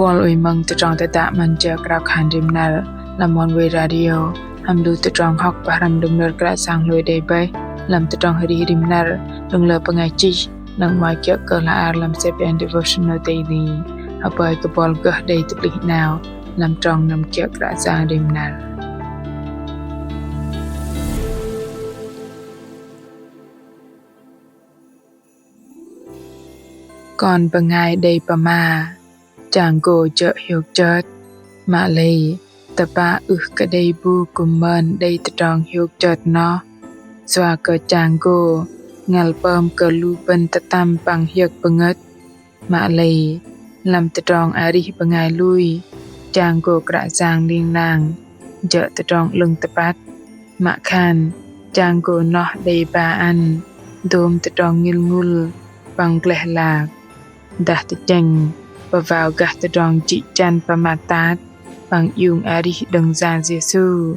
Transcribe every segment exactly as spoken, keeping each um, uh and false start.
Buăl oei mơ̆ng tơdrong tơdă 'Măn Jơ Krao Khan Rim Năr lăm Oneway Radio, hăm lu tơdrong hŏk pơhrăm đơ̆ng nơ̆r Kră Yang hlôi đei bơih lăm tơdrong arih rim năr đơ̆ng lơ bơngai chih, năng mai kiơ̆ kơ hla ar lăm CPN Devotional Daily. Hơpơi kơ buăl gơh đei tơplih 'nao lăm trong năm kiơ̆ Kră Yang rim năr. Kon bơngai đei pơma, chang gô jơ̆ hiôk chơt. Mă lei, tơpă ưh kơ đei bu kư̆m mơn đei tơdrong hiôk chơt noh. Yua kơ chang gô ngăl pơm kơ lu bơ̆n tơtăm păng hiơ̆k pơngơ̆t. Mă lei, lăm tơdrong arih bơngai lui, chang gô Kră Yang ling lang jơ̆ tơdrong 'lơ̆ng tơpăt. Mă khan, chang gô noh đei ba ăn dôm tơdrong ngil ngŭl păng gleh lak. Dah tơchĕng pơvao gah tơdrong jĭ jăn pơmat tat păng iung arih đơ̆ng Yang Yêsu,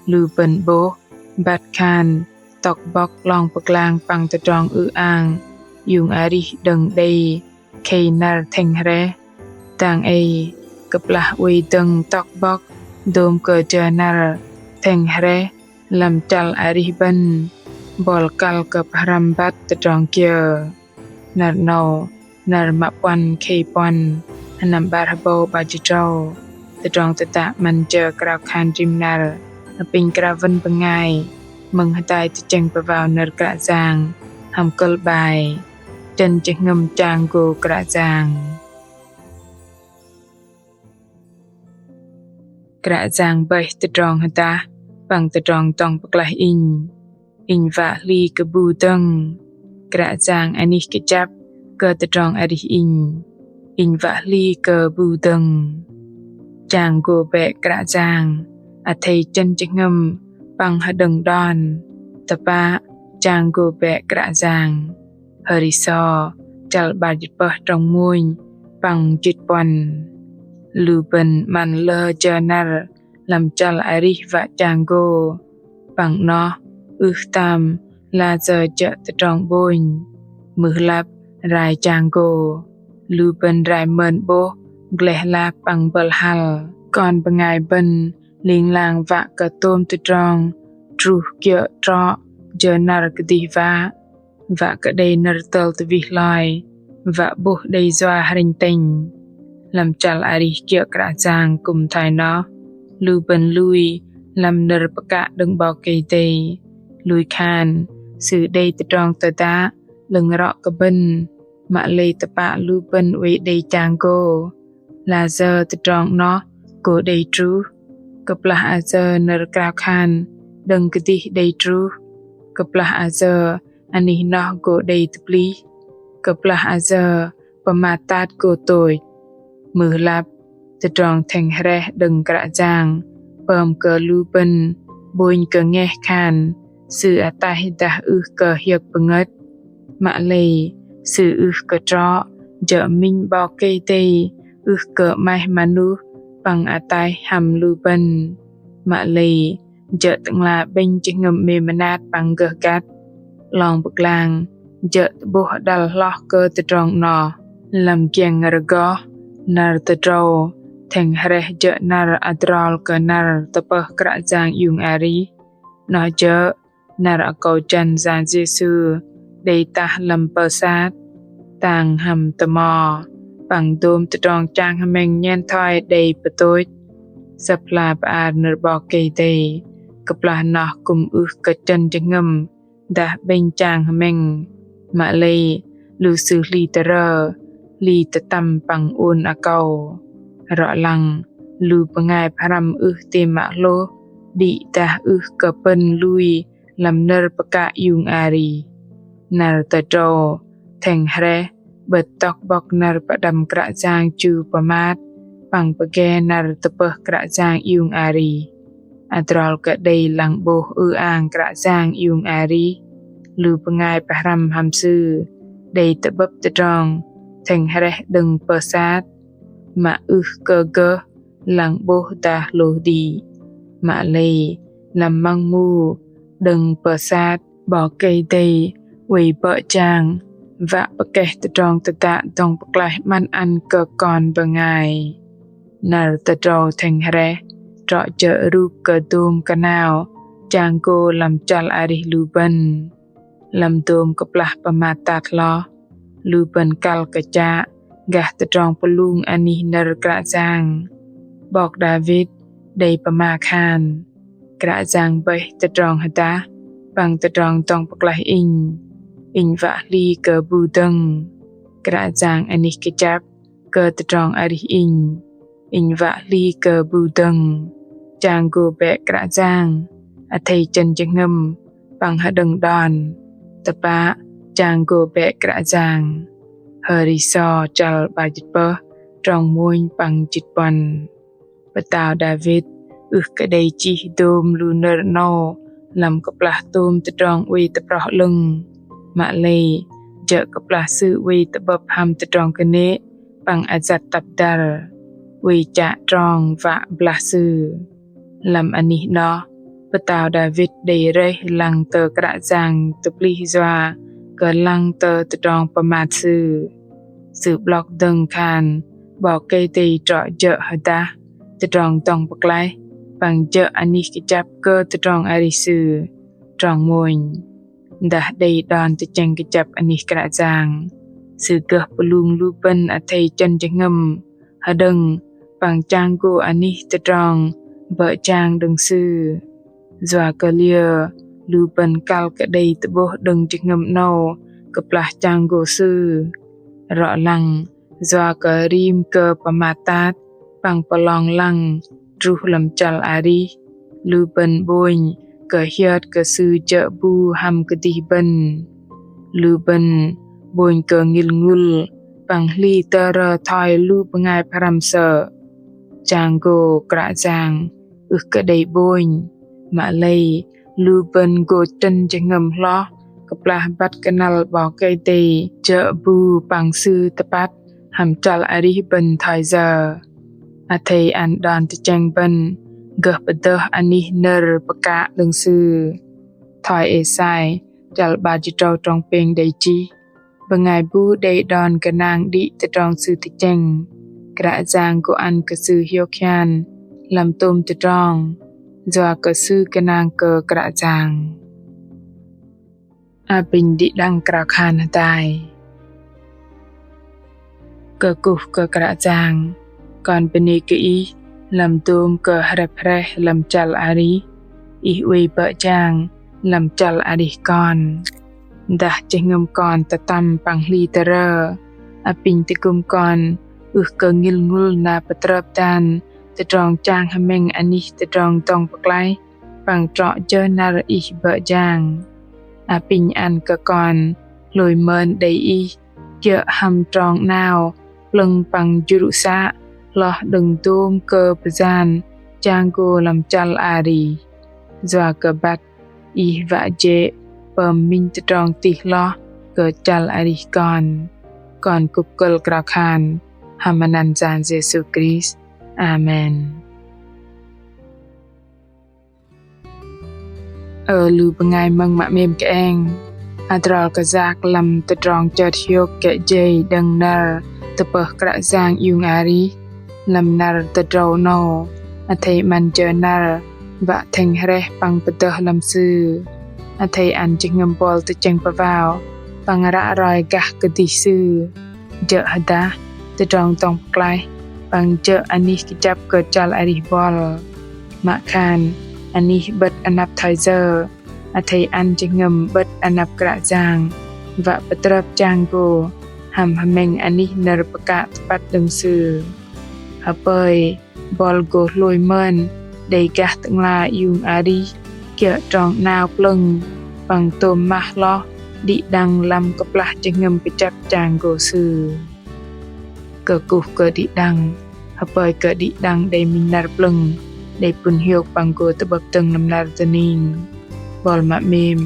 lu bơ̆n 'bôh băt khan tŏk bŏk 'long pơglang păng tơdrong ư-ang iung arih đơ̆ng đei khei năr thĕng hrĕh. Dang ei, kơplah oei dơ̆ng tŏk bŏk dôm kơ jơ năr thĕng hrĕh lăm chăl arih bơ̆n, buăl kăl kơ pơhrăm băt tơdrong kiơ? Năr 'nâu, năr mă puăn khei puăn, sơnăm 'bar hơbâu 'bar jĭt tơdrâu, tơdrong tơdă 'Măn Jơ Krao Khan Rim Năr apinh krao wơ̆n bơngai mơ̆ng hơdai tơchĕng pơvao nơ̆r Kră Yang hăm kơ̆l 'bai: Chơ̆n jơhngơ̆m chang gô Kră Yang. Kră Yang bơih tơdrong hơdah păng tơdrong dŏng pơklaih inh. Inh wă hli kơ bu dơ̆ng. Kră Yang anih kơjăp kơ tơdrong arih inh. Inh wă hli kơ bu dơ̆ng. Chang gô bĕ Kră Yang, athei chơ̆n jơhngơ̆m păng hơđơ̆ng đon. Tơpă chang gô bĕ Kră Yang. Hơri sô, chăl 'bar jĭt tơpơh trong mônh păng jĭt puăn. Lu bơ̆n 'măn lơ jơ năr lăm chăl arih wă chang gô. Păng 'noh, ưh tam lasơ jơ̆ tơdrong 'bônh. Mưh lăp rai chang gô, lu bơ̆n rai mơn 'bôh gleh lak păng bơ̆l hăl. Kon bơngai bơ̆n ling lang wă kơ tôm tơdrong truh kiơ̆ trŏ jơ năr kơdih wă. Wă kơ đei nơ̆r tơl tơwih hloi, wă 'bôh đei yua hrĕnh tĕnh. Lăm chăl arih kiơ̆ Kră Yang kư̆m thoi noh, lu bơ̆n lui lăm nơ̆r pơkă đơ̆ng 'Bok Kei-Dei. Lui khan, Sư đei tơdrong tơdă 'lơ̆ng rŏ kơ bơ̆n. Mă lei tơpă lu bơ̆n oei đei chang gô? Lasơ tơdrong 'noh gô đei truh? Kơplah asơ nơ̆r krao khan đơ̆ng kơdih đei truh? Kơplah asơ anih noh gô đei tơplih? Kơplah asơ pơmat tat gô tôch? Mưh lăp, tơdrong thĕng hrĕh đơ̆ng Kră Yang pơm kơ lu bơ̆n 'bônh kơ ngeh khan Sư ataih dah ưh kơ hiơ̆k pơngơ̆t. Mă lei, Sư ưh kơ trŏ jơ̆ minh 'Bok Kei-Dei ưh kơ 'maih mơnuh păng ataih hăm lu bơ̆n. Mă lei, jơ̆ Tơ'ngla 'bĕnh jơhngơ̆m 'mê mơnat păng gơh găt. 'Long pơglang jơ̆ tơ'bôh hơđăl hloh kơ tơdrong 'noh. Lăm giĕng rơgoh, năr tơdrâu thĕng hrĕh jơ̆ năr adrol kơ năr tơpơh Kră Yang iung arih. 'Noh jơ̆ năr akâu jăn Yang Yêsu đei tah lăm pơsat, tang hăm tơmo păng dôm tơdrong chang hơmĕng nhen thoi đei pơtôch. Sơ̆p hla bơar nơ̆r 'Bok Kei-Dei kơplah noh kư̆m ưh kơ chơ̆n jơhngơ̆m dah 'bĕnh chang hơmĕng. Mă lei, lu sư hli tơrơ, hli tơtăm păng ôn akâu. Rŏ lăng, lu bơngai pơhrăm ưh tam mă hlôh đĭ dah ưh kơ pơ̆n lui lăm nơ̆r pơkă iung arih. Năr tơdrâu thĕng hrĕh 'bơ̆t tŏk 'bok năr pơđăm Kră Yang chu pơmat păng pơge năr tơpơh Kră Yang iung arih. Adrol kơ đei lăng 'bôh ư-ang Kră Yang iung arih, lu bơngai pơhrăm hăm Sư đei tơ'bơ̆p tơdrong thĕng hrĕh đơ̆ng pơsat, mă ưh kơ gơh lăng 'bôh dah hlôh đĭ. Mă lei, lăm măng mu đơ̆ng pơsat, 'Bok Kei-Dei oei bơ̆ jang wă pơkeh tơdrong tơdă dŏng pơklaih 'măn ăn kơ kon bơngai. Năr tơdrâu thĕng hrĕh, trŏ jơ̆ rup kơ dôm kơnao chang gô lăm chăl arih lu bơ̆n. Lăm dôm kơplah pơmat tat hloh, lu bơ̆n kăl kơchă gah tơdrong pơlung anih nơ̆r Kră Yang. 'Bok Đavit đei pơma khan: Kră Yang bơih tơdrong hơdah păng tơdrong dŏng pơklaih inh, inh wă hli kơ bu dơ̆ng. Kră Yang anih kơjăp kơ tơdrong arih inh, inh wă hli kơ bu dơ̆ng. Chang gô bĕ Kră Yang, athei chơ̆n jơhngơ̆m păng hơđơ̆ng đon. Tơpă chang gô bĕ Kră Yang. Hơri So chăl 'bar jĭt pơh, trong mônh păng jĭt puăn. Pơtao Đavit ưh kơ đei chih dôm lu nơ̆r 'nâu lăm kơplah tôm tơdrong oei tơproh 'lơ̆ng. Mă lei, jơ̆ kơplah sư oei tơ'bơ̆p hăm tơdrong kơnê̆ păng ayăt tăp dăr, oei chă trong wă blah sư. Lăm anih 'noh, pơtao Đavit đei rơih lăng tơ Kră Yang tơplih yua kơ lăng tơ tơdrong pơmat sư. Sư 'blŏk dơ̆ng khan 'Bok Kei-Dei trŏ jơ̆ hơdah tơdrong dŏng pơklaih păng jơ̆ anih kơjăp kơ tơdrong arih sư. Trong mônh. Dah đei đon tơchĕng kơjăp anih Kră Yang, sư gơh pơlung lu bơ̆n athei chơ̆n jơhngơ̆m, hơđơ̆ng păng chang gô anih tơdrong bơ̆ jang đơ̆ng sư. Yua kơ liơ lu bơ̆n kăl kơ đei tơ'bôh đơ̆ng jơhngơ̆m 'nâu kơplah chang gô sư? Rŏ lăng, yua kơ rim kơ pơmat tat păng pơlong lăng truh lăm chăl arih, lu bơ̆n 'bônh kơ hiơt kơ sư jơ̆ bu hăm kơdih bơ̆n. Lu bơ̆n 'bônh kơ ngil ngŭl păng hli tơrơ thoi lu bơngai pơhrăm sơ̆. Chang gô Kră Yang ưh kơ đei 'bônh, mă lei lu bơ̆n gô chơ̆n jơhngơ̆m hloh kơplah băt kơnăl 'Bok Kei-Dei jơ̆ bu păng sư tơpăt hăm chăl arih bơ̆n thoi yơ. Athei ăn đon tơchĕng bơ̆n gơh pơdơh anih nơ̆r pơkă đơ̆ng sư. Thoi Êsai chăl 'bar jĭt tơdrâu trong pêng đei chih: Bơngai bu đei đon gơnang đĭ tơdrong sư tơchĕng, Kră Yang gô ăn kơ sư hiôk hian lăm tôm tơdrong, yua kơ sư gơnang kơ Kră Yang. Apinh đĭ đăng krao khan hơdai. Kơkuh kơ Kră Yang, kon bơnê kơ Ih lăm dôm kơ hrĕp hrĕh lăm chăl arih, Ih oei bơ̆ jang lăm chăl arih kon. Dah jơhngơ̆m kon tơtăm păng hli tơrơ, apinh tơgŭm kon ưh kơ ngil ngŭl na pơtrơp dan tơdrong chang hơmĕng anih tơdrong dŏng pơklaih păng trŏ jơ năr Ih bơ̆ jang. Apinh ăn kơ kon hlôi mơn đei Ih kiơ̆ hăm trong 'nao plơ̆ng păng jrŭ să hloh đơ̆ng dôm kơ pơyan chang gô lăm chăl arih. Yua kơ băt Ih wă jê̆ pơm minh tơdrong tih hloh kơ chăl arih kon. Kon kŭp kơ̆l krao khan hăm anăn Yang Yêsu Krist. Amen. Ơ lu bơngai mơ̆ng mă 'mêm kơeng, adrol kơ yak lăm tơdrong chơt hiôk kĕ jei đơ̆ng năr tơpơh Kră Yang iung arih, lăm năr tơdrâu 'nâu, athei 'măn jơ năr wă thĕng hrĕh păng pơdơh lăm Sư. Athei ăn jơhngơ̆m bŏl tơchĕng pơwao păng ră roi gah kơdih Sư. Jơ̆ hơdah tơdrong dŏng pơklaih păng jơ̆ anih kơjăp kơ chăl arih bŏl. Mă khan anih 'bơ̆t anăp thoi yơ, athei ăn jơhngơ̆m 'bơ̆t anăp Kră Yang wă pơtrơp chang gô hăm hơmĕng anih nơ̆r pơkă tơpăt đơ̆ng Sư. Hơpơi bŏl gô hlôi mơn đei gah Tơ'ngla iung arih kiơ̆ trong 'nao plơ̆ng păng tôm mah hloh đĭ đăng lăm kơplah jơhngơ̆m kơjăp chang gô Sư. Kơkuh kơ đĭ đăng, hơpơi kơ đĭ đăng đei minh năr plơ̆ng, đei pŭn hiôk păng gô tơ'bơ̆p dơ̆ng lăm năr dơning. Bŏl mă 'mêm,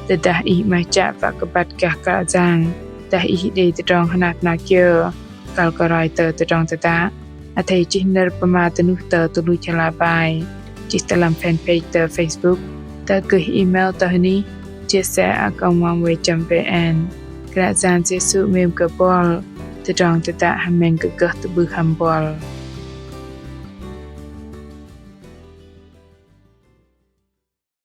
tơdah ih 'maih chă wă kơ băt gah Kră Yang, dah ih đei tơdrong hơnat hơna kiơ kăl kơ roi tơ tơdrong tơdă, athei chih nơ̆r pơma dơnuh tơ tơluch hla bơar, chih tơ lăm fanpage tơ Facebook, dah gơih email tơ hơnih chia sẻ a còng oneway chấm vn. Kră Yang Yêsu 'mêm kơ bŏl, tơdrong tơdă hơmĕng kơ gơh tơ'bưh hăm bŏl.